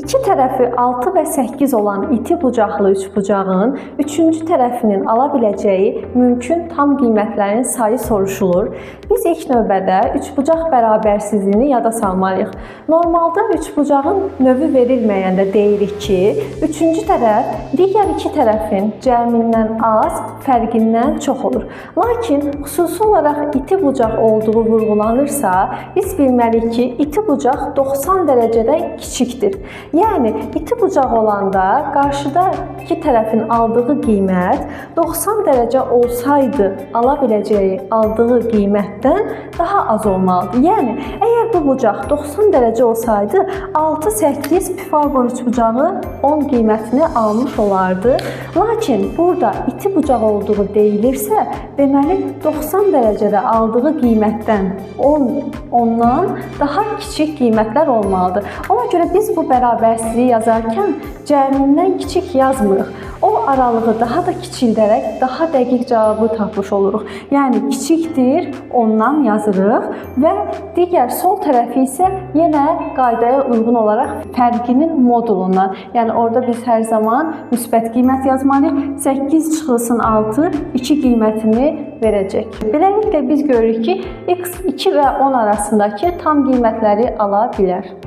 İki tərəfi 6 və 8 olan iti bucaqlı üçbucağın üçüncü tərəfinin ala biləcəyi mümkün tam qiymətlərin sayı soruşulur. Biz ilk növbədə üçbucaq bərabərsizliyini yada salmalıyıq. Normalda üçbucağın növü verilməyəndə deyirik ki, üçüncü tərəf digər iki tərəfin cəmindən az, fərqindən çox olur. Lakin xüsusi olaraq iti bucaq olduğu vurğulanırsa, biz bilməliyik ki, iti bucaq 90 dərəcədən kiçikdir. Yəni, iti bucaq olanda qarşıda iki tərəfin aldığı qiymət 90 dərəcə olsaydı ala biləcəyi aldığı qiymətdən daha az olmalıdır. Yəni, əgər bu bucaq 90 dərəcə olsaydı, 6, 8 Pifaqor üçbucağı 10 qiymətini almış olardı. Lakin burada iti bucaq olduğu deyilirsə, deməli 90 dərəcədə aldığı qiymətdən 10-dan daha kiçik qiymətlər olmalıdır. Ona görə biz bu bərabərsizliyi yazarkən cəmindən kiçik yazmırıq. O aralığı daha da kiçildərək daha dəqiq cavabı tapmış oluruq. Yəni kiçikdir, ondan yazırıq və digər sol tərəfi isə yenə qaydaya uyğun olaraq fərqinin modulundan. Yəni orada biz hər zaman müsbət qiymət yazmalıyıq. 8 çıxılsın 6, 2 qiymətini verəcək. Beləliklə biz görürük ki, x 2 və 10 arasındakı tam qiymətləri ala bilər.